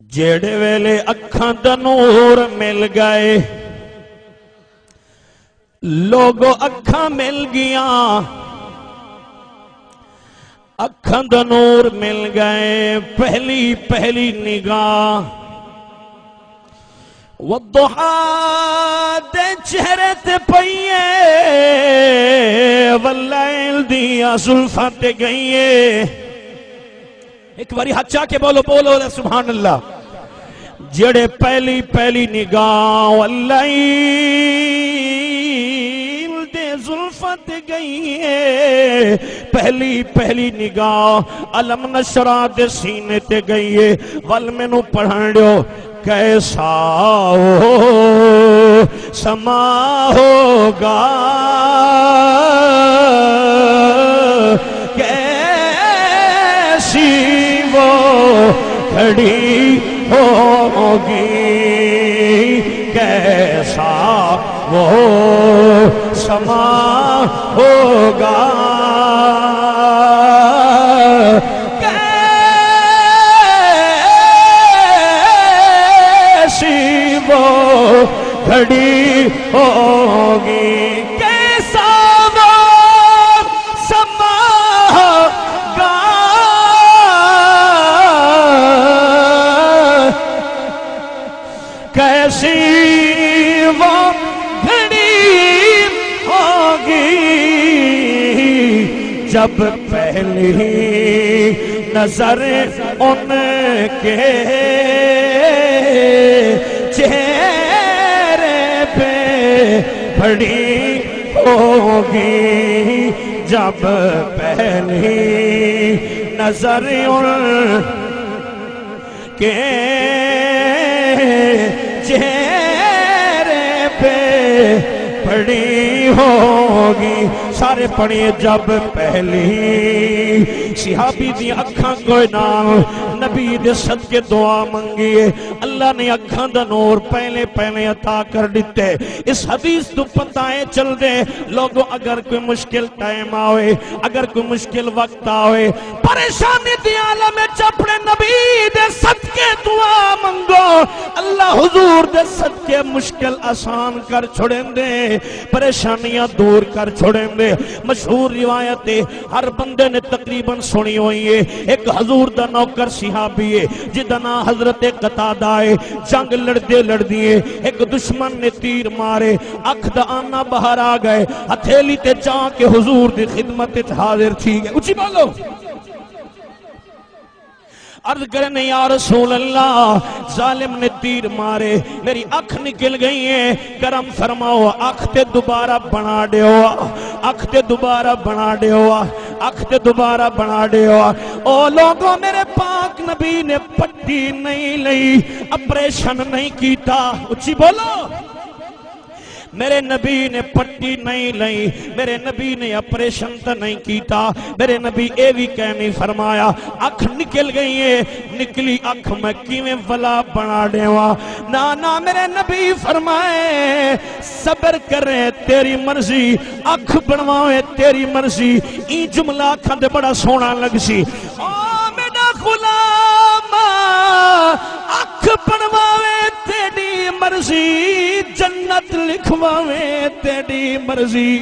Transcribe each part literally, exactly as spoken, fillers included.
جیڑھے ویلے اکھاں دا نور مل ڳئے، لوگو، اکھاں مل ڳیاں، اکھاں دا نور مل ڳئے۔ پہلی، پہلی نگاہ والضحیٰ دے چہرے تے پئی اے، واللیل دیاں زلفاں تے ڳئی اے۔ ہک واری ہتھ چا کے بولو، بولو، سبحان اللہ۔ جیڑھے پہلی، پہلی نگاہ واللیل دے زلفاں تے ڳئی اے، پہلی، پہلی نگاہ الم نشرح دے سینے تے ڳئی اے، ول مینوں پڑھݨ ݙیو۔ کیسا وہ سما ہوگا، کیسی وہ گھڑی ہوگی، کیسا وہ سما ہوگا، کیسی وہ گھڑی ہوگی، کیسا وہ سما ہوگا، کیسی وہ گھڑی ہوگی، جب پہلی نظر ان کے چہرے پہ پڑی ہوگی، جب پہلی نظر ان کے چہرے پہ پڑی ہوگی۔ سارے پڑھیے، جب پہلی صحابی دی اکھاں کوئی نال نبی دے صدقے دعا منگیے، اللہ نے اکھاں دا نور پہلے پہلے عطا کر ݙتے۔ اس حدیث توں پتہ اے چلدے، لوگو، اگر کوئی مشکل ٹائم آوے، اگر کوئی مشکل وقت آوے، پریشانی دی عالم وچ اپݨے نبی دے صدقے دعا منگو، اللہ حضور دے صدقے مشکل آسان کر چھوڑیندے، پریشانیاں دور کر چھوڑیندے۔ مشہور روایت ہے، ہر بندے نے تقریباً سُݨی ہوئی ہے۔ ہک حضور دا نوکر صحابی ہے، جس دا ناں حضرت قتادہ ہے۔ جنگ لڑدے لڑدے ہک دشمن نے تیر مارے، اکھ دا آنا باہر آ ڳئے، ہتھیلی تے چا کے حضور دی خدمت وچ حاضر تھی ڳئے۔ اچی بولو۔ عرض کرن، یا رسول اللہ، ظالم نے تیر مارے، میری اکھ نکل ڳئی ہے، کرم فرماؤ، اکھ تے دوبارہ بݨا ݙیو، اکھ تے دوبارہ بݨا ݙیو، اکھ تے دوبارہ بݨا ݙیو۔ او لوگو، میرے پاک نبی نے پٹی نہیں لئی، آپریشن نہیں کیتا۔ اچی بولو۔ میرے نبی نے پٹی نہیں لئی، میرے نبی نے آپریشن تے نہیں کیتا، میرے نبی اے وی کہیں نہیں فرمایا، اکھ نکل ڳئی ہے، نکلی اکھ میں کیویں ولا بݨا ݙیواں؟ نہ، نہ، میرے نبی فرمائے، صبر کرے، تیری مرضی، اکھ بݨواوے، تیری مرضی۔ ایں جملہ آکھݨ تے بڑا سوہݨا لڳسی۔ او میݙا غلام، اکھ بݨواوے تیݙی مرضی، جنت لکھواوے تیݙی مرضی۔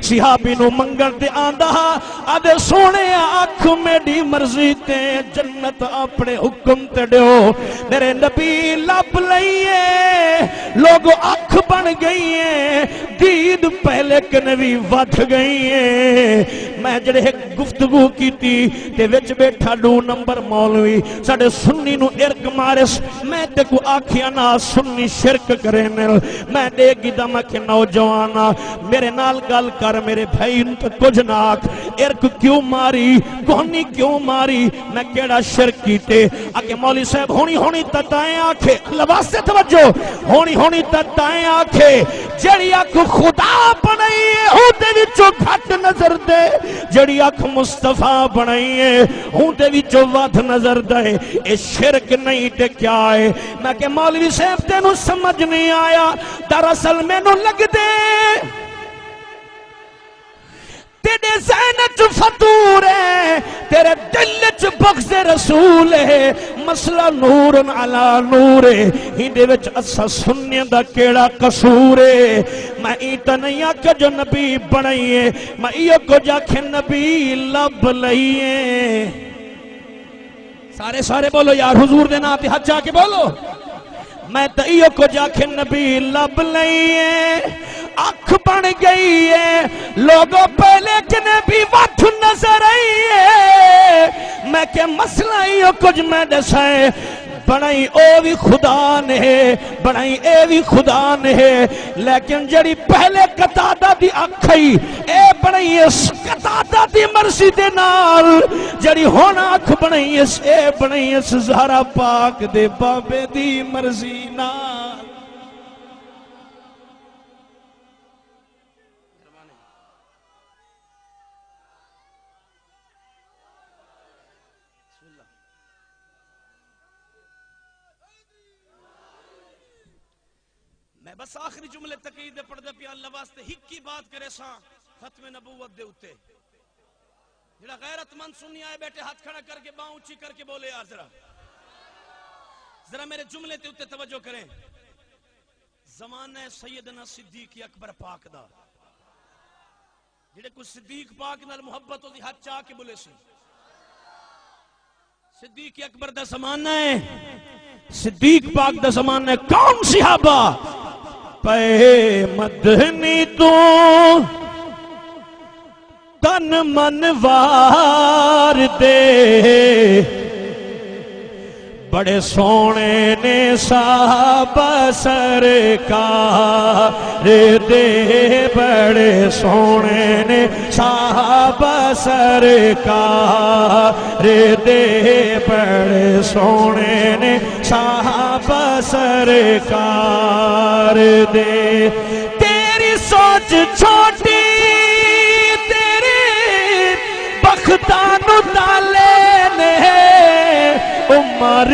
صحابی نوں منگݨ تے آندا ہا، آہدے، سوہݨیا، اکھ میݙی مرضی تے جنت اپݨے حکم تے ݙیو۔ میرے نبی لب لئی ہے، لوگو، اکھ بݨ ڳئی ہے، دید پہلے کنیں وی ودھ ڳئی ہے۔ میں جیڑھے ہک گفتگو کیتی تے وچ ٻیٹھا ݙو نمبر مولوی ساݙے سنی نوں ارک مارس، میں تیکوں آکھیا نہ سنی شرک کریندن۔ میں ݙیکھ گھدا، میں آکھیا، نوجوانا، میرے نال ڳالھ کر، میرے بھائی نوں تاں کجھ نہ آکھ، ارک کیوں ماری، کوہنی کیوں ماری، میں کیڑھا شرک کیتے؟ آکھے، مولوی صاحب، ہݨی ہݨی تاں تائیں آکھے، اللہ واسطے توجہ، ہݨی ہݨی تاں تائیں آکھے، جیڑھی اکھ خدا بݨائی ہے، اوندے وچوں گھٹ نظر دے، جیڑھی اکھ مصطفیٰ بݨائی ہے، اوندے وچوں ودھ نظر دے۔ اے شرک نہیں تے کیا ہے؟ میں کہ، مولوی صاحب، تینوں سمجھ نہیں آیا، دراصل مینوں لڳدے تیݙے ذہن اچ فتور ہے، تیرے دل اچ بغض رسول ہے، مسئلہ نور علی نور ہے۔ ایندے وچ اساں سنیاں دا کیڑا قصور ہے؟ میں ایں تاں نہیں آکھیا جو نبی بݨائیے، میں ایہو کجھ آکھے نبی لب لئیے۔ سارے سارے بولو یار، حضور دے ناں تے ہتھ چا کے بولو۔ میں تاں ایہو کجھ آکھے نبی لب لئیے، اکھ بݨ ڳئی ہے لوگو، پہلے کنے بھی وٹھ نظر آئی ہے۔ میں کہ مسئلہ ایہو کجھ میں ݙسائے، بݨائی او وی خدا نے، بݨائی اے وی خدا نے، لیکن جڑی پہلے قتادہ دی اکھ ہئی، اے بݨائی اس قتادہ دی مرضی دے نال، جڑی ہݨ اکھ بݨائی اس، اے بݨائی اس زہرا پاک دے بابے دی مرضی نال۔ میں بس آخری جملے تقریر دے پڑھدا پیاں، اللہ واسطے ہک ہی بات کرے ساں ختم نبوت دے اُتے۔ جڑا غیرت مند سنی آئے بیٹھے، ہتھ کھڑا کر کے، باں اچی کر کے بولے یار ذرا۔ ذرا میرے جملے تے اُتے توجہ کریں۔ زمانہ سیدنا صدیق اکبر پاک دا، جڑے کوئی صدیق پاک نال محبت ہوسی، ہتھ چا کے بولے سی۔ صدیق اکبر دا زمانہ ہے، صدیق پاک دا زمانہ ہے۔ کون صحابہ؟ پے مدنی تو تن من وار دے، بڑے سوہݨے نے صحابہ سرکار دے، بڑے سوہݨے نے صحابہ سرکار دے، بڑے سوہݨے نے صحابہ سرکار دے۔ تیری سوچ چھوٹی، تیرے بختاں نوں تالے نے۔ عمر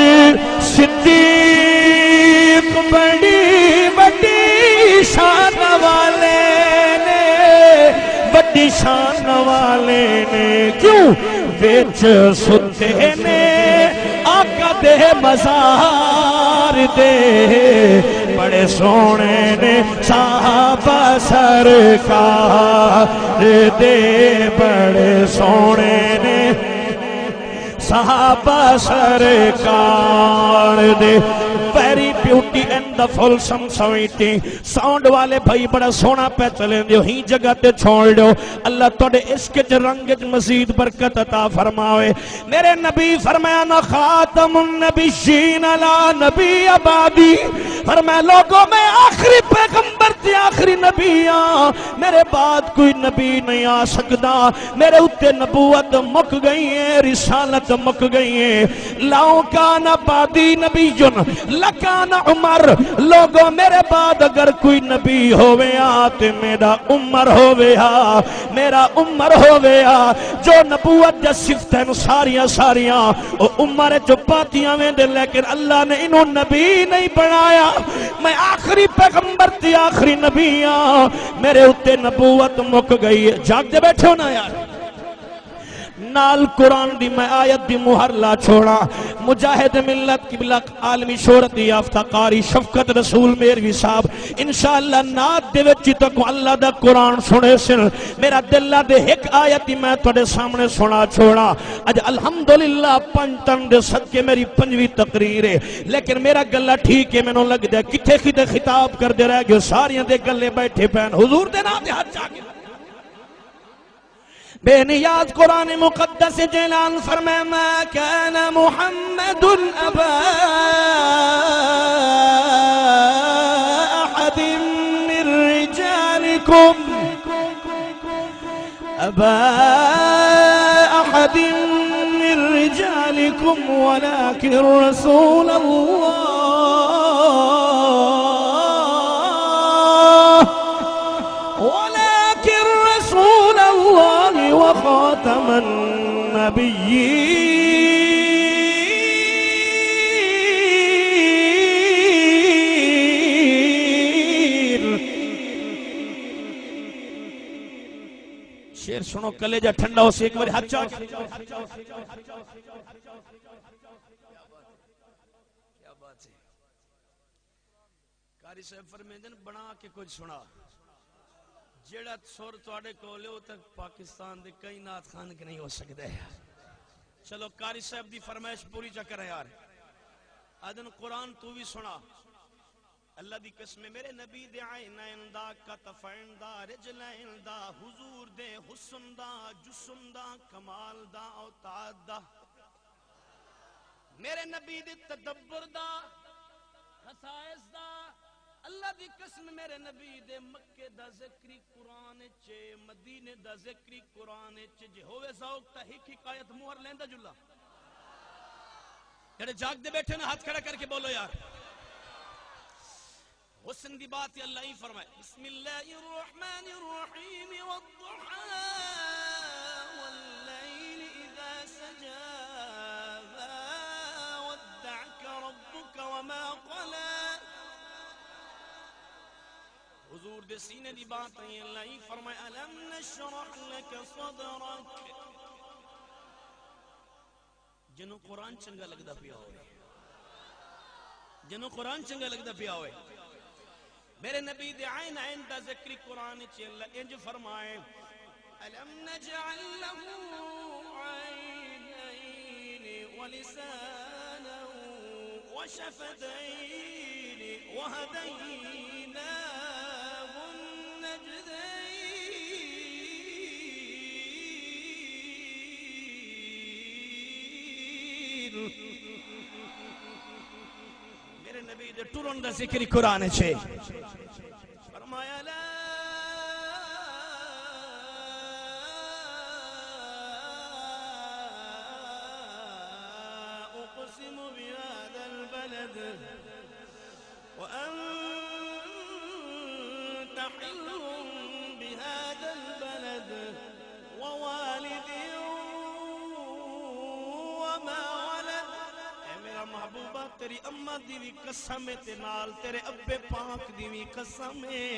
صدیق بڑی وݙی شان والے نے، وݙی شان والے نے۔ کیوں؟ وچ ستے نے آقا دے مزار دے، بڑے سوہݨے نے صحابہ سرکار دے، بڑے سوہݨے نے صحابہ سرکار دے۔ ویری بیوٹی اینڈ دا فلسم سویٹی۔ ساؤنڈ والے بھائی، بڑا سوہݨا پیا چلیندے ہو، ہیں جگہ تے چھوڑ ݙیو۔ اللہ تہاݙے عشق اچ، رنگ اچ مزید برکت عطا فرماوے۔ میرے نبی فرمایا، انا خاتم النبیین لا نبی بعدی۔ فرمایا، لوگو، میں آخری پیغمبر تے آخری نبی ہاں، میرے بعد کوئی نبی نہیں آ سکدا۔ میرے اُتے نبوت مک ڳئی ہے، رسالت مک ڳئی ہے۔ لو کان بعدی نبی لکان عمر۔ لوگو، میرے بعد اگر کوئی نبی ہووے ہا تے میرا عمر ہووے ہا، میرا عمر ہووے ہا۔ جو نبوت دیاں صفتاں ساریاں ساریاں او عمر اچ پاتیاں ویندے، لیکن اللہ نے اینوں نبی نہیں بݨایا۔ میں آخری پیغمبر تے آخری نبی ہاں، میرے اُتے نبوت مک ڳئی ہے۔ جاڳدے ٻیٹھے ہو نا یار؟ نال قرآن دی میں آیت دی مہر لا چھوڑاں۔ مجاہد ملت قبلہ عالمی شہرت یافتہ قاری شفقت رسول میروی صاحب انشاءاللہ نعت دے وچ تہاکوں اللہ دا قرآن سݨیسن۔ میرا دل آہدے ہک آیت ہی میں تہاݙے سامݨے سݨا چھوڑاں۔ اڄ الحمدللہ پنج تن دے صدقے میری پنجویں تقریر ہے، لیکن میرا گلا ٹھیک ہے، مینوں لڳدا ہے کتھے کتھے خطاب کردے رہ ڳئے، ساریاں دے گلے ٻیٹھے پئن۔ حضور دے ناں تے ہتھ چا کے بے نیاز قرآن مقدس اچ اعلان فرمائے، ما كان محمد أبا أحد من رجالكم، أبا أحد من رجالكم ولكن رسول الله، ولكن رسول الله وخاتم النبيين۔ پھر سنو، کلیجہ ٹھنڈا ہو سی، ایک بار ہاتھ چاک۔ کیا بات ہے۔ قاری صاحب فرمیندن، بنا کے کچھ سنا۔ جیڑا سر تواڈے کول ہے، او تک پاکستان دے کئی نعت خوان کے نہیں ہو سکدے۔ چلو، قاری صاحب دی فرمائش پوری چا کرے یار۔ آدن قرآن تو بھی سنا۔ اللہ دی قسم ہے، میرے نبی دے عینین دا، کتفین دا، رجلین دا، حضور دے حسن دا، جسم دا، کمال دا، اوتاد دا، میرے نبی دے تدبر دا، خصائص دا، اللہ دی قسم، میرے نبی دے مکے دا ذکر ہی قرآن اچ ہے، مدینے دا ذکر ہی قرآن اچ ہے۔ جے ہووے ذوق تاں ہک ہک آیت مہر لیندا جلا۔ جڑے جاگدے بیٹھے نا، ہاتھ کھڑا کر کے بولو یار۔ حسن دی بات اللہ ہی فرمائے، بسم اللہ الرحمن الرحیم، والضحی، واللیل اذا سجی، ما ودعک ربک وما قلی۔ حضور دے سینے دی بات نہیں، اللہ ہی فرمائے، الم نشرح لک صدرک۔ جنوں قرآن چنگا لگدا پیا ہوئے، جنوں قرآن چنگا لگدا پیا ہوئے، میرے نبی دے عین عین دا ذکر قرآن چ اللہ انج فرمائے، الم نجعل له عینین ولسانا وشفتین وهدیناه النجدین۔ میرے نبی دے ٹرن دا ذکر ہی قرآن چ ہے۔ فرمایا، لا اقسم بهذا البلد وأنت حل بهذا البلد ووالد وما ولد۔ اے میرا محبوبہ، تیری اماں دی وی قسم ہے تے نال تیرے ابے پاک دی وی قسم ہے۔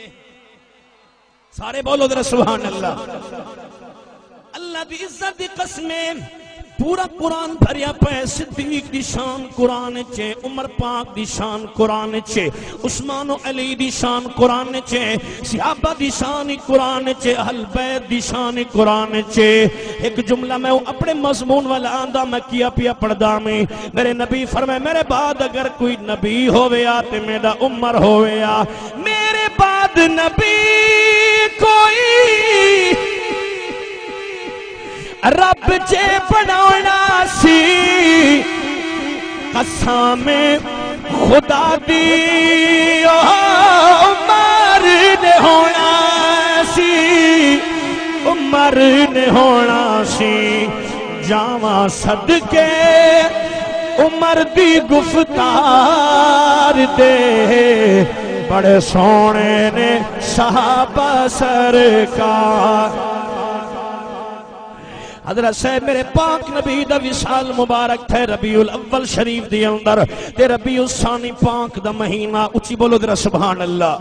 سارے بولو ذرا سبحان اللہ۔ اللہ دی عزت دی قسم ہے، پورا قرآن بھریا پئے۔ صدیق دی شان قرآن چ ہے، عمر پاک دی شان قرآن چ ہے، عثمان و علی دی شان قرآن چ ہے، صحابہ دی شان ہی قرآن چ ہے، اہل بیت دی شان ہی قرآن چ ہے۔ ایک جملہ میں اپنے مضمون والا آندا، میں کیا پیا پڑھدا میں۔ میرے نبی فرمائے، میرے بعد اگر کوئی نبی ہویا تے میرا عمر ہویا، میرے بعد نبی کوئی رب جے بناونا سی، قسم خدا دی او عمر نے ہونا سی، عمر نے ہونا سی۔ جاواں صدقے عمر دی گفتار دے، بڑے سوہنے نے صحابہ سرکار۔ حضرت صاحب، میرے پاک نبی دا وصال مبارک تھئے ربیع الاول شریف دے اندر، تے ربیع الثانی پاک دا مہینہ، اچی بولو ذرا سبحان اللہ۔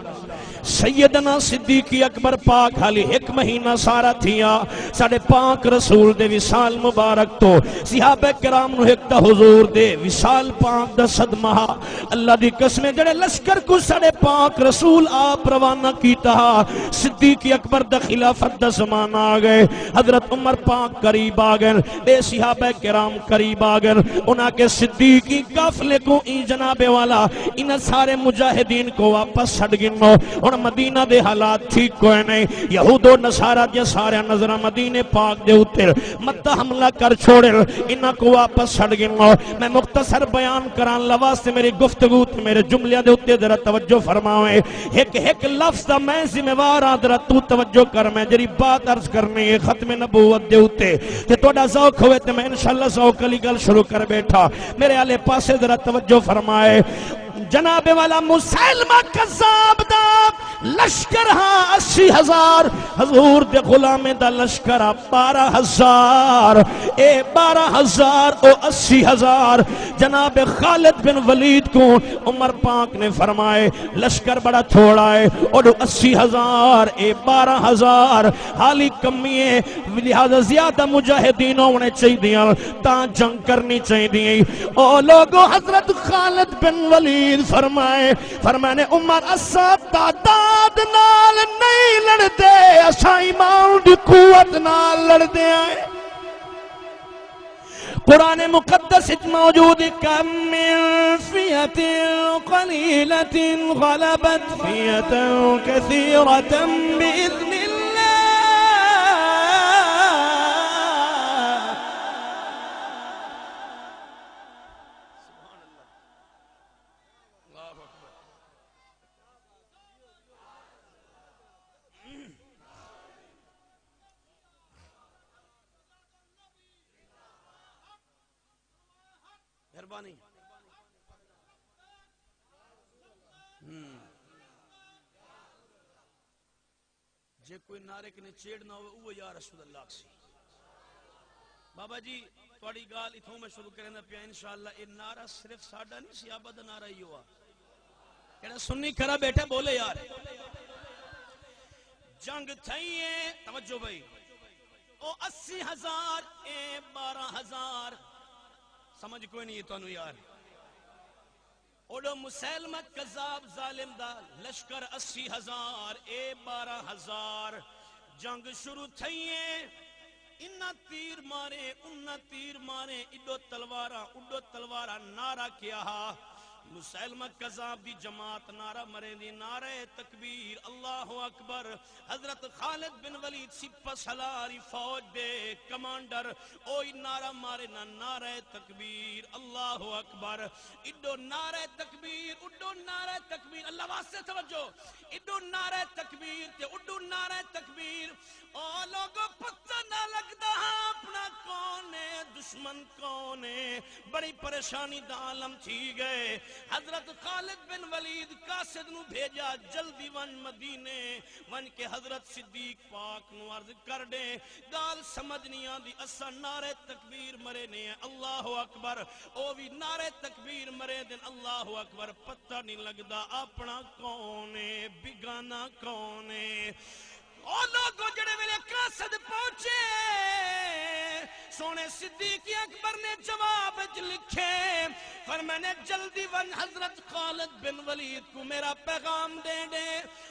سیدنا صدیق اکبر پاک حالی ہک مہینہ سارا تھیا، ساڈے پاک رسول دے وصال مبارک تو صحابہ کرام نو ہک تاں حضور دے وصال پاک دا صدمہ ہا۔ اللہ دی قسم، جڑے لشکر کوں ساڈے پاک رسول آپ روانہ کیتا ہا، صدیق اکبر دا خلافت دا زمانہ آ گئے، حضرت عمر پاک قریب آ گئے، ٻئے صحابہ کرام قریب آ گئے۔ انہاں آکھیا، صدیقی قافلے کوں ایں جناب والا، انہاں سارے مجاہدین کوں واپس چھڈ گھنو۔ ہݨ مدینہ دے حالات ٹھیک کوئے نہیں۔ یہود و نصارہ دیاں ساریاں نظراں مدینے پاک دے اتے، مکہ حملہ کر چھوڑے، انہاں کوں واپس چھڈ گھنو۔ میں مختصر بیان کرݨ واسطے میری گفتگو تے میرے جملیاں دے اتے ذرا توجہ فرماویں۔ ہک ہک لفظ دا میں ذمہ وار ہاں، ذرا توں توجہ کر، میں جڑی بات عرض کرنی ہے ختم نبوت دے اتے، تے تہاڈا ذوق ہوئے تے میں انشاءاللہ ذوق والی گل شروع کر بیٹھا۔ میرے آلے پاسے ذرا توجہ فرمائے۔ جناب والا مسیلمہ کذاب دا لشکر ہا اسی ہزار، حضور دے غلامیں دا لشکر ہا بارہ ہزار۔ اے بارہ ہزار، او اسی ہزار۔ جناب خالد بن ولید کوں عمر پاک نے فرمائے، لشکر بڑا تھوڑا ہے، اوݙو اسی ہزار، اے بارہ ہزار، حالی کمی ہے، لہذا زیادہ مجاہدین ہووݨے چاہیدے ہن، تاں جنگ کرݨی چاہیدی ہے۔ او لوگو، حضرت خالد بن ولید فرمائے، فرمانے، عمر، اساں تعداد نال نہیں لڑدے، اساں ایمان دی قوت نال لڑدے ہیں۔ قرآن مقدس اچ موجود، کم من فئة قلیلة غلبت فئة کثیرة بإذن اللہ۔ مہربانی۔ ہوں۔ جے کوئی نعرے کنے چیڑ نہ ہوئے، اوہ یا رسول اللہ آکھسی۔ بابا جی، تہاݙی ڳالھ اتھوں میں شروع کریندا پیاں۔ انشاءاللہ اے نعرہ صرف ساݙا نہیں سی، آباد دا نعرہ ہی ہوا۔ کیڑا سنی کھڑا بیٹھا، بولے یار۔ جنگ تھئی ہے، توجہ بھائی۔ او اسی ہزار، اے بارہ ہزار۔ سمجھ کوئی نہیں ہے تانوں یار۔ اوݙو مسیلمہ کذاب ظالم دا لشکر اسی ہزار، اے بارہ ہزار۔ جنگ شروع تھئی ہے۔ انہاں تیر مارے، انہاں تیر مارے، اݙو تلواراں، اݙو تلواراں، نعرہ کیا ہا؟ مسیلمہ کذاب دی جماعت نعرہ مریندی، نعرہ تکبیر، اللہ اکبر۔ حضرت خالد بن ولید سپہ سالاری فوج دے کمانڈر، اوہی نعرہ مارے نا، نعرہ تکبیر، اللہ اکبر۔ اݙو نعرہ تکبیر، اݙو نعرہ تکبیر، اللہ واسطے توجہ۔ اݙو نعرہ تکبیر تے اݙو نعرہ تکبیر۔ او لوگو، پتہ نہ لڳدا ہا اپݨا کون ہے، دشمن کون ہے۔ بڑی پریشانی دا عالم تھی ڳئے۔ حضرت خالد بن ولید قاصد نوں بھیجا، جلدی ونڄ مدینے، ونڄ کے حضرت صدیق پاک نوں عرض کر ݙے، ڳالھ سمجھ نہیں آندی، اساں نعرہ تکبیر مرینے ہیں، اللہ اکبر، او وی نعرہ تکبیر مریندن، اللہ اکبر، پتہ نہیں لڳدا اپݨا کون ہے، بیگانہ کون ہے۔ او لوگو، جڑے ویلے قاصد پہنچے، سوہݨے صدیق اکبر نے جواب وچ لکھے، فرمانے، جلدی ونڄ حضرت خالد بن ولید کوں میرا پیغام ݙے ݙے۔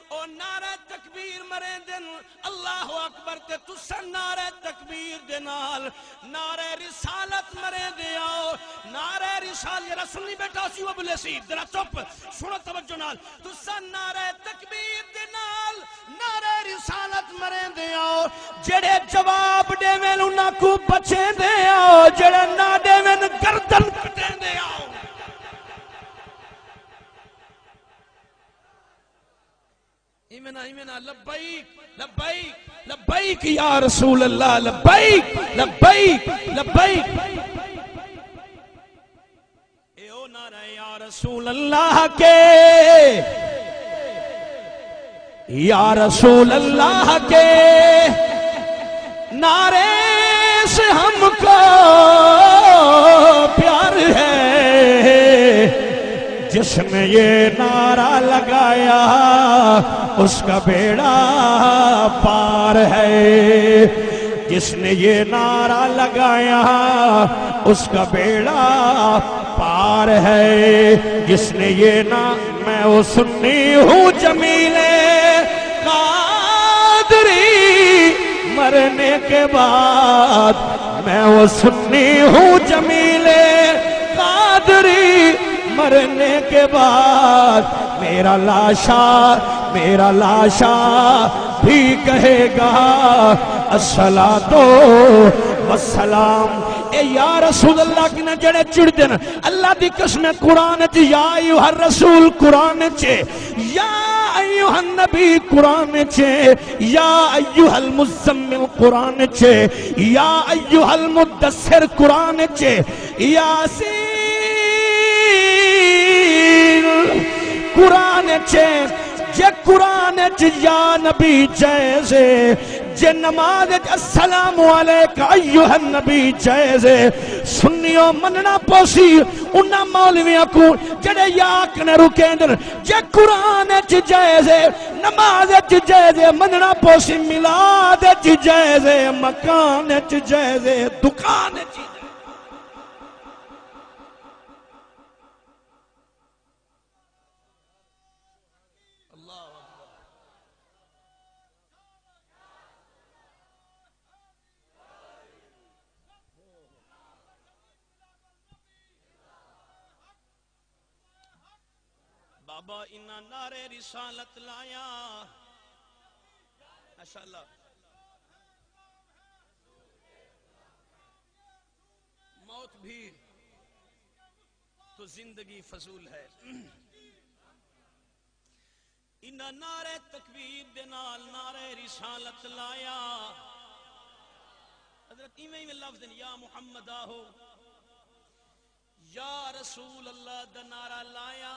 او نعرہ تکبیر مریندن، اللہ اکبر، تے تساں نعرہ تکبیر دے نال نعرہ رسالت مریندے آؤ۔ نعرہ رسالت، ذرا سنی بیٹھا سی، او بولے سی، ذرا چپ، سنو توجہ نال۔ تساں نعرہ تکبیر دے نال نعرہ رسالت مریندے آؤ۔ جڑے جواب ݙیون انہاں کوں بچیندے آؤ، جڑے نہ ݙیون گردن کٹیندے آؤ۔ ایویں نہ، ایویں نہ، لبیک، لبیک، لبیک یا رسول اللہ، لبیک، لبیک، لبیک۔ اے او نعرہ یا رسول اللہ کے، یا رسول اللہ کے نعرے سے ہم کو پیار ہے۔ جس نے یہ نعرہ لگایا، اس کا بیڑا پار ہے۔ جس نے یہ نعرہ لگایا، اس کا بیڑا پار ہے۔ جس نے یہ نا، میں وہ سنی ہوں جمیل قادری، مرنے کے بعد میں وہ سنی ہوں جمیل قادری، مرنے کے بعد میرا لاشا، میرا لاشا بھی کہے گا، الصلاۃ والسلام۔ اے یا رسول اللہ کنے جڑے چڑدن، اللہ دی قسم، قرآن چ یا ایھا الرسول قرآن چ، یا ایھا النبی قرآن چ، یا ایھا المزمل قرآن چ، یا ایھا المدثر قرآن چ، یاسین قرآن چ، جے قرآن اچ یا نبی جائز ہے، جے نماز اچ السلام علیک ایھا النبی جائز ہے، سنیو مننا پوسی انہاں مولویاں کوں جڑے یا آکھنے رکیندن۔ جے قرآن اچ جائز ہے، نماز اچ جائز ہے، مننا پوسی میلاد اچ جائز ہے، مکان اچ جائز ہے، دکان اچ جائز ہے۔ اللہ اکبر۔ بابا انہاں نعرہ رسالت لایا۔ ماشاءاللہ۔ موت بھی تو زندگی فضول ہے۔ انہاں نعرہ تکبیر دے نال نعرہ رسالت لایا۔ حضرت ایویں ایویں لفظ ہیں، یا محمد آہو، یا رسول اللہ دا نعرہ لایا۔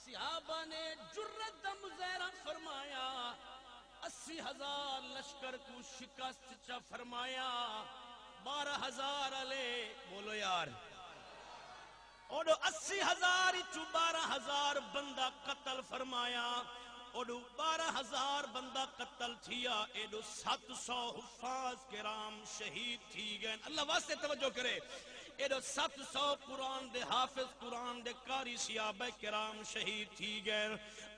صحابہ نے جرأت دا مظاہرہ فرمایا، اسی ہزار لشکر کوں شکست چا فرمایا، بارہ ہزار آلے بولو یار۔ اوڈو اسی ہزار اچوں بارہ ہزار بندہ قتل فرمایا، اوڈو بارہ ہزار بندہ قتل تھیا، ایڈو ست سو حفاظ کرام شہید تھی گئے۔ اللہ واسطے توجہ کرے، ایڈو ست سو قرآن دے حافظ، قرآن دے قاری صحابہ کرام شہید تھی گئے۔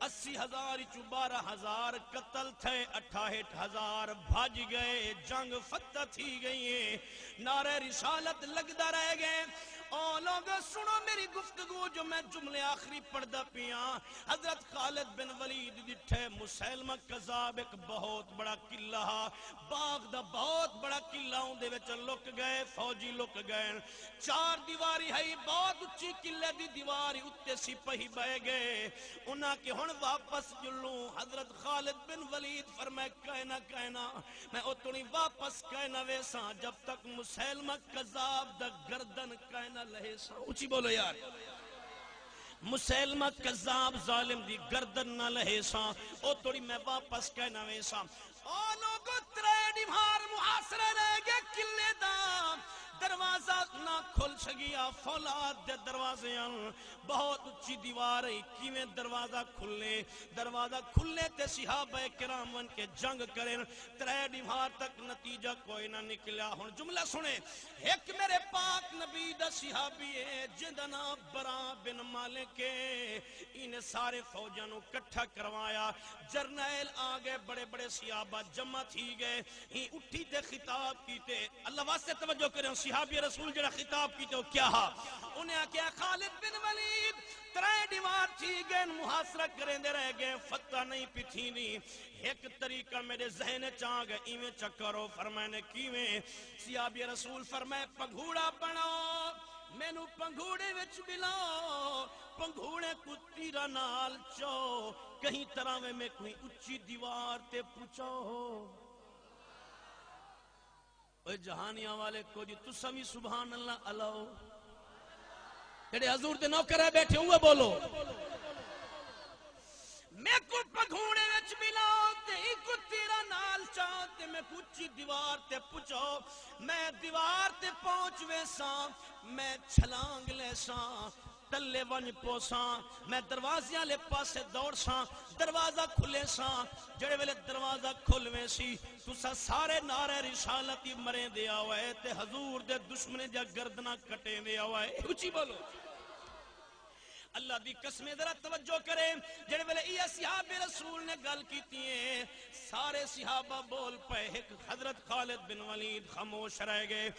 اسی ہزار اچوں بارہ ہزار قتل تھئے، اٹھاہٹھ ہزار بھج گئے، جنگ فتح تھی گئی ہے۔ نعرہ رسالت لگدا رہ گئے۔ او لوگو سنو میری گفتگو جو میں جملے آخری پڑھدا پیاں۔ حضرت خالد بن ولید ڈٹھے مسیلمہ کذاب ایک بہت بڑا قلعہ ہا، باغ دا بہت بڑا قلعہ، اوندے وچ لک گئے، فوجی لک گئے۔ چار دیواری ہئی، بہت اچی قلعے دی دیوار، اتے سپاہی بہہ گئے۔ انہاں کہ ہن واپس جلوں۔ حضرت خالد بن ولید فرمائے، کائنا، کائنا، میں اتنی واپس کائنا ویساں جب تک مسیلمہ کذاب دا گردن کائنا لہیساں۔ اچی بولو یار۔ مسیلمہ کذاب ظالم دی گردن نہ لہیساں، اتنی میں واپس کائنا ویساں۔ او لوگو، ترے ݙیوار محاصرہ رہ ڳئے قلعے دا، دروازہ نہ کھل سڳیا، فولاد دے دروازے ہن، بہت اچی دیوار ہئی، کیویں دروازہ کھلے؟ دروازہ کھلے تے صحابہ کرام ونڄ کے جنگ کرن، ترے ݙیوار تک نتیجہ کوئی نہ نکلیا۔ ہݨ جملہ سݨے، ہک میرے پاک نبی دا صحابی ہے جیندا ناں براء بن مالک ہے، ایں نے سارے فوجاں نوں کٹھا کروایا، جرنیل آ ڳئے، بڑے بڑے صحابہ جمع تھی ڳئے۔ ہی اٹھی تے خطاب کیتے۔ اللہ واسطے توجہ کریں، صحابی رسول جڑا خطاب کیتے او کیا ہا؟ انہیں آکھیا، خالد بن ولید، ترے ݙیوار تھی ڳئے، محاصرہ کریندے رہ ڳئے، فتح نہیں پئی تھیندی۔ ہک طریقہ میرے ذہن اچ آ ڳئے، ایویں چا کرو۔ فرمائے نے کیویں؟ صحابی رسول فرمائے، پنگھوڑا بݨاؤ، مینوں پنگھوڑے وچ ملاؤ، پنگھوڑے کوں تیراں نال چاؤ، کہیں طرح وے میں کوئی اچی دیوار تے پچاؤ۔ اوئے جہانیاں والے، کجھ تساں وی سبحان اللہ الاؤ۔ جڑے حضور دے نوکر ہے بیٹھے ہوئے بولو۔ میکوں پگھوڑے وچ ملاؤ تے اینکوں تیراں نال چاؤ تے میکوں اچی دیوار تے پچاؤ۔ میں دیوار تے پہنچ ویساں، میں چھلانگ لیساں۔ تلے ونڄ پوساں، میں دروازے آلے پاسے دوڑساں، دروازہ کھلیساں۔ جیڑھے ویلے دروازہ کھل ویسی، تساں سارے نعرہ رسالت ہی مریندے آوے تے حضور دے دشمنیں دیاں گردناں کٹیندے آوے۔ اچی بولو۔ اللہ دی قسمیں، ذرا توجہ کرے، جیڑھے ویلے اے اصحاب رسول نے گل کیتی ہے، سارے صحابہ بول پئے، ہک حضرت خالد بن ولید خاموش رہ ڳئے۔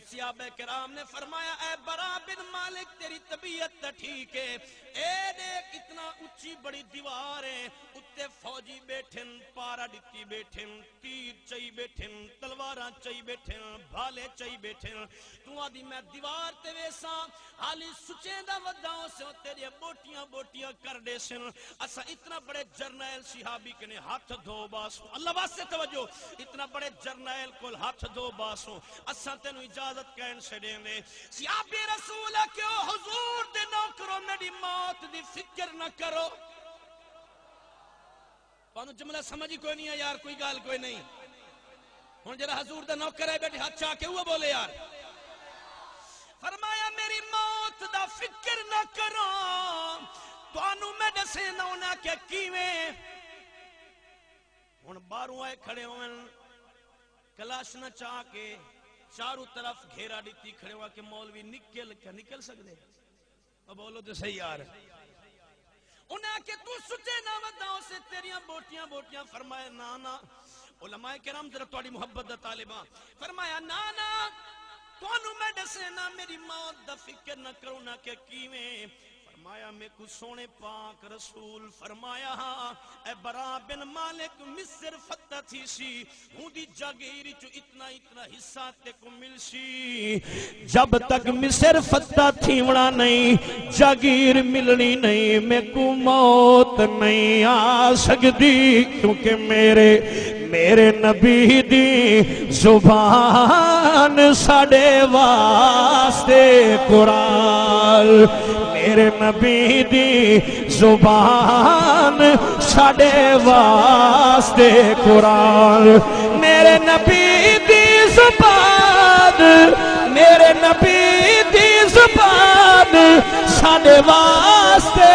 صحابہ کرام نے فرمایا، اے براء بن مالک، تیری طبیعت تاں ٹھیک ہے، اے ݙیکھ اتنا اچی بڑی دیوار ہے، اتے فوجی ٻیٹھن، پارا ݙتی ٻیٹھن، تیر چئی ٻیٹھن، تلواراں چئی ٻیٹھن، بھالے چئی ٻیٹھن۔ توں آہدی میں دیوار تے ویساں، حالی سچیندا ودا ہوسیں، تیݙیاں ٻوٹیاں ٻوٹیاں کر ݙیسن۔ اساں اتنا بڑے جرنیل صحابی کنے ہتھ دھو ٻاسوں۔ اللہ واسطے توجہ، اتنا بڑے جرنیل کول ہتھ دھو ٻاسوں۔ اساں تینوں اجازت کائنی سے ݙیندے۔ صحابی رسول آکھیا، او حضور دے نوکرو، میݙی موت دی فکر نہ کرو۔ تانوں جملہ سمجھ ہی کوئی نہیں ہے یار، کوئی ڳالھ کوئی نہیں۔ ہݨ جیڑھا حضور دا نوکر ہے ٻیٹھے، ہتھ چا کے اوہو ٻولے یار۔ فرمایا، میری موت دا فکر نہ کرو، تانوں میں ݙسینداں۔ انہاں آکھیا، کیویں؟ ہݨ ٻاہروں آئے کھڑے ہوون، کلاشناں چا کے چاروں طرف گھیرا ݙتی کھڑے ہوا کہ مولوی نکل، کیا نکل سڳدے؟ او ٻولو تے صحیح یار۔ انہاں آکھیا، توں سچے نہ ودا ہوسیں، تیریاں بوٹیاں بوٹیاں۔ فرمایا، نہ نہ۔ علماء کرام، ذرا تہاݙی محبت دا طالب ہاں۔ فرمایا، نہ نہ، تہانوں میں ݙسینداں، میری موت دا فکر نہ کرو۔ انہاں آکھیا، کیویں؟ فرمایا، میکوں سوہݨے پاک رسول فرمایا ہا، اے براء بن مالک، مصر فتح تھیسی، اوندی جاگیر اچوں اتنا اتنا حصہ تیکوں ملسی۔ جب تک مصر فتح تھیوݨا نہیں، جاگیر ملݨی نہیں، میکوں موت نہیں آ سڳدی، کیونکہ میرے، میرے نبی دی زبان ساݙے واسطے قرآن، میرے نبی دی زبان ساݙے واسطے قرآن، میرے نبی دی زبان، میرے نبی دی زبان ساݙے واسطے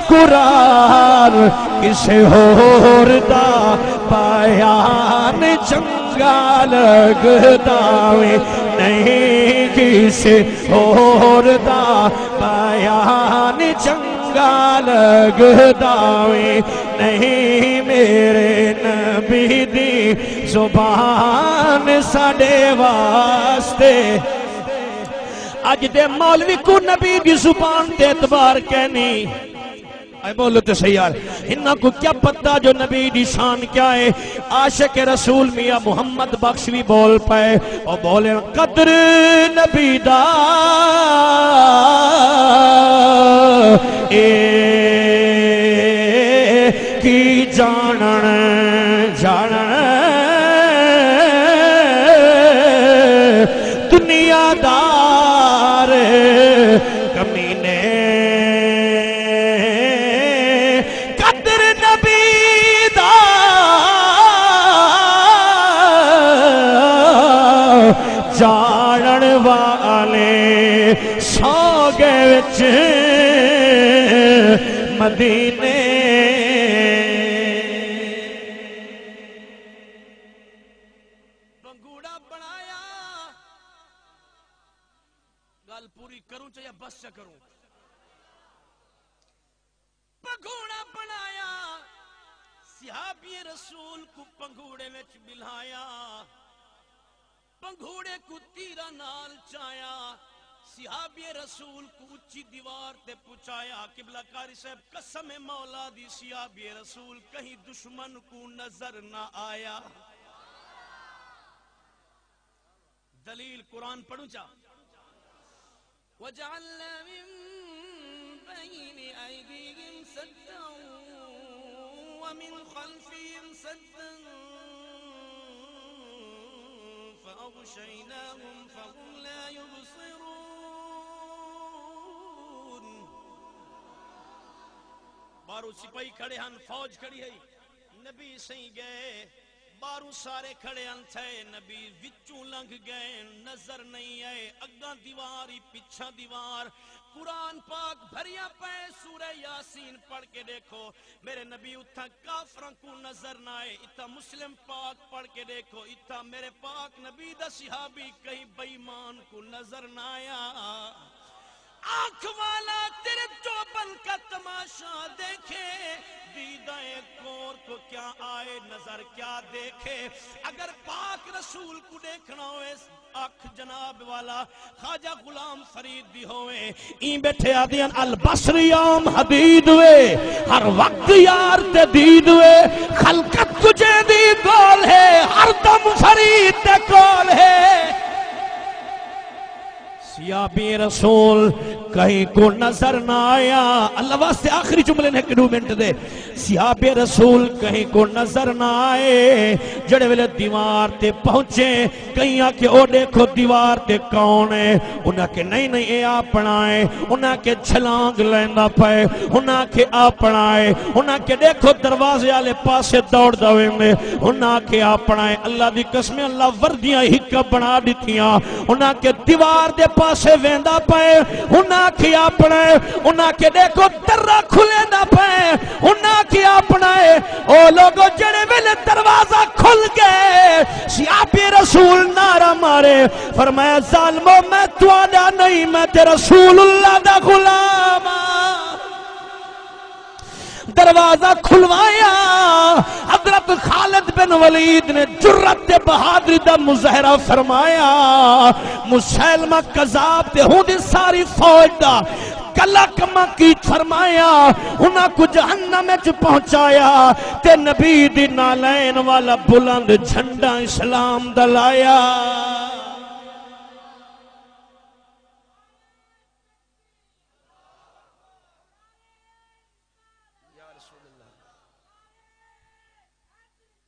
قرآن۔ کسے ہور دا بیان چنگا لڳدا وے، نہیں کسے ہور دا بیان چنگا لڳدا وے، نہیں میرے نبی دی زبان ساݙے واسطے۔ اڄ دے مولوی کوں نبی دی زبان تے اعتبار کینی۔ اے ٻولو تے صحیح یار، انہاں کوں کیا پتہ جو نبی دی شان کیا ہے۔ عاشق رسول میاں محمد بخش وی ٻول پئے، او ٻولے، قدر نبی دا اے کی ڄاݨݨ، ڄاݨݨ دنیا دار کمینے۔ قدر نبی دا ڄاݨݨ والے سو ڳئے وچ مدینے۔ پنگھوڑا بݨایا، ڳالھ پوری کروں چا یا بس چا کروں؟ پنگھوڑا بݨایا، صحابی رسول کوں پنگھوڑے وچ ٻلھایا، پنگھوڑے کوں تیراں نال چایا، صحابی رسول کوں اچی دیوار تے پچایا۔ قبلہ قاری صاحب، قسم مولا دی، صحابی رسول کہیں دشمن کوں نظر نہ آیا۔ دلیل قرآن پڑھوں چا۔ وجعلنا من بين أيديهم سدا ومن خلفهم سدا فأغشيناهم فهم لا يبصرون۔ ٻاہروں سپاہی کھڑے ہن، فوج کھڑی ہے، نبی سئیں ڳئے، ٻاہروں سارے کھڑے ہن، تھئے نبی وچوں لنگھ ڳئے، نظر نہیں آئے۔ اڳاں دیوار ہی پچھاں دیوار، قرآن پاک بھریا پئے۔ سورہ یاسین پڑھ کے ݙیکھو، میرے نبی اتھاں کافراں کوں نظر نہ آئے، اتھاں مسلم پاک پڑھ کے ݙیکھو، اتھاں میرے پاک نبی دا صحابی کہیں بے ایمان کوں نظر نہ آیا۔ آنکھ والا تیرے چوبن کا تماشا دیکھے، دیدہ کور کو کیا آئے نظر کیا دیکھے۔ اگر پاک رسول کوں ݙیکھݨا ہوئے، اکھ جناب والا خواجہ غلام فرید دی ہووے۔ ایں ٻیٹھے آہدن البصر عام حدید وے، ہر وقت یار تے دید وے، خلقت کوں جیندی ڳول ہے، ہر دم فرید دے کول ہے۔ صحابی رسول کہیں کوں نظر نہ آیا۔ اللہ واسطے آخری جملے نے ہک ݙو منٹ دے۔ صحابی رسول کہیں کوں نظر نہ آئے۔ جیڑھے ویلے دیوار تے پہنچے، کہیں آکھے، "او ݙیکھو دیوار تے کون ہے؟" انہاں آکھے، "نہیں، نہیں، اے اپݨا ہے۔" انہاں آکھے، "چھلانگ لیندا پئے۔" انہاں آکھے، "اپݨا ہے۔" انہاں آکھے، "ݙیکھو دروازے آلے پاسے دوڑدا ویندے۔" انہاں آکھے، "اپݨا ہے۔" اللہ دی قسم، اللہ وردیاں ہک بݨا ݙتیاں۔ انہاں آکھے، "دیوار دے پاسے ویندا پئے۔" انہاں آکھے، "اپݨا ہے۔" انہاں آکھے، "ݙیکھو درا کھلیندا پئے۔" انہاں آکھے، "اپݨا ہے۔" او لوگو، جیڑھے ویلے دروازہ کھل ڳئے، صحابی رسول نعرہ مارے، فرمایا، "ظالمو، میں تہاݙا نہیں، میں تے رسول اللہ دا غلام ہاں۔" دروازہ کھلوایا، حضرت خالد بن ولید نے جرأت تے بہادری دا مظاہرہ فرمایا۔ مسیلمہ کذاب تے ہوندی ساری فوج دا کلا کما کی فرمایا، انہاں کوں جہنم وچ پہنچایا تے نبی دی نعلین والا بلند جھنڈا اسلام دا لایا۔ یا رسول اللہ،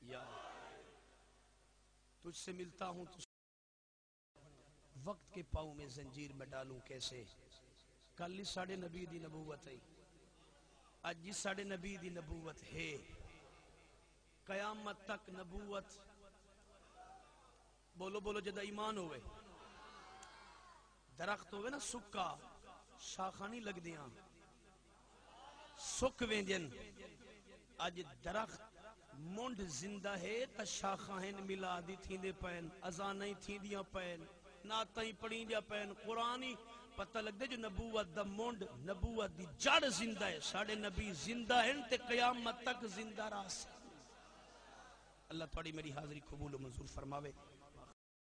یا تجھ سے ملتا ہوں تو وقت کے پاؤں میں زنجیر میں ڈالوں کیسے؟ کل ہی ساڈے نبی دی نبوت ہے، اج ہی ساڈے نبی دی نبوت ہے، قیامت تک نبوت۔ بولو، بولو، جدا ایمان ہوئے، درخت ہوئے نا سکا، شاخاں نہیں لگدیاں، سک ویندین۔ اج درخت منڈھ زندہ ہے تاں شاخاں ہن، میلاد ہی تھیندے پئن، اذاناں ہی تھیندیاں پئن، نعتاں ہی پڑھیندیاں پئن، قرآن ہی۔ پتہ لڳدے جو نبوت دا منڈھ، نبوت دی جڑ زندہ ہے۔ ساݙے نبی زندہ ہن تے قیامت تک زندہ رہسن۔ اللہ تہاݙی میݙی حاضری قبول و منظور فرماوے۔